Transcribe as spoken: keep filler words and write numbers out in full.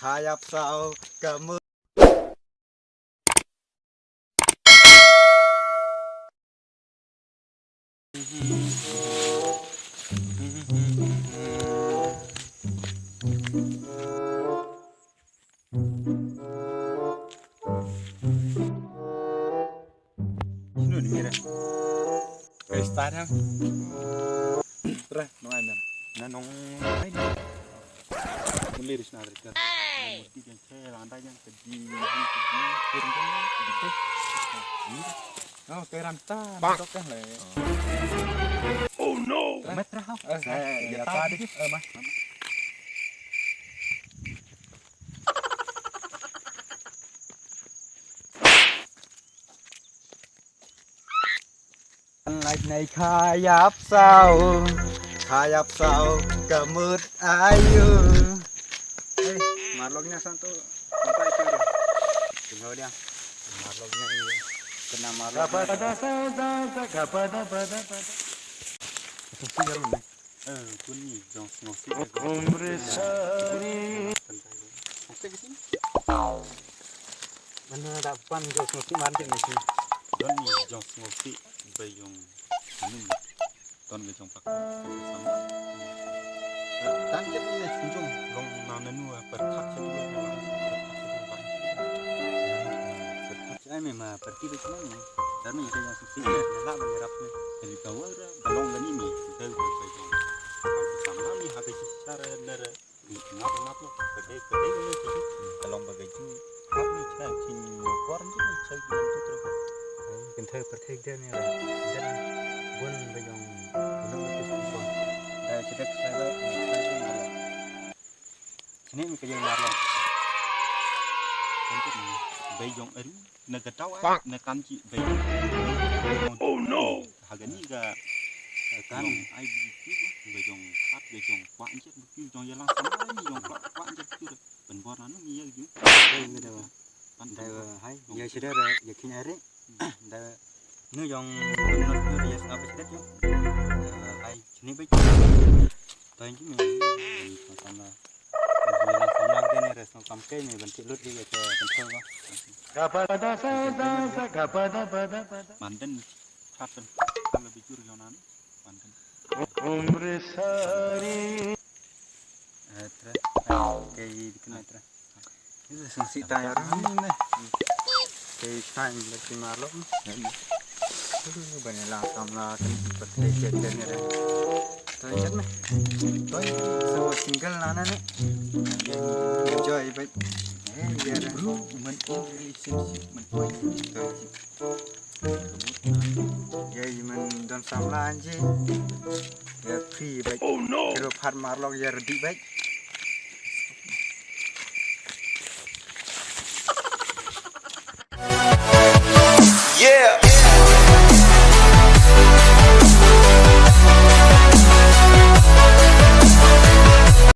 Ayap sau kamu. Sino ni mira? Kai start ha. Tra, no ai mira. Na nong ai ni. Muli ris na ris. Mesti jan che landa jan kedi kedi kedi kedi. Oh, kai ram ta. Tok kan le. Oh no. Mat ra ha. Eh, ya ta di. Eh, ma. Lai nai khayap sau, khayap sau kamut ayu. Hey, marlok nya santo. Sampai tu dia. Tengok dia. Marlok nya ni. Kena marlok. Pada pada pada pada pada pada. Itu sih jarum ni. Eh, kun ni jong sngewsih. Umri sari. Mana da pan jong sngewsih man jong ni. Don ni jong sngewsih ba jong ni. Don ga jong pak. Tan jep ni sngewsih jong long na nanu per khak sngewsih. Ai me ma perti bek ma ni. Dar ni ka yang sisi la ba rap ni. Dari kawal ra ba long lani ni. Dal ba ba jong. Sama ni ha ka sisi sara nar. Ngap ngap lo. Kedai kedai ni sisi. Ka long ba gaju. Ngap ni chna kin kwar ni chai ni tu terus. Kin thai perthai dia ni ra. Dan bun ba jong. Bun ba jong. Dah cedek saya. Sini mi ka jong marlok. Kan tu ni. Bai jong aru na ka tau ai na kan ci bai. Oh no. Ha ga ni ga kan ai bi ki bai jong kat bai jong kwak ni ci bi jong ya lang sama ni jong kwak kwak ni ci. Ban bor na nu ni ya ju. Bai ni da. Ban da hai ya ci da ya kin are. Da nu jong ban not ya sa ba ci da ju. Hai. Sini baik. Thank you, man. Ini sama. Ini sama gini res no kam kai ni ban tilut di ke control ba. Gapada sada sa gapada pada pada. Mandan. Happen. Kalau bijur yonan. Mandan. Umri sari. Eh, tra. Kai dikena tra. Ini sengsi tayar ni. Kai time berarti malam. Aduh, banyak lah samla kan seperti jajan ni dah. Toy jet ni. Toy. So single nana ni. Enjoy baik. Eh, ya dah. Bro, man relationship man toy. Toy. Ya, man don samla anji. Ya free baik. Oh no. Kero phat marlok ya ready baik.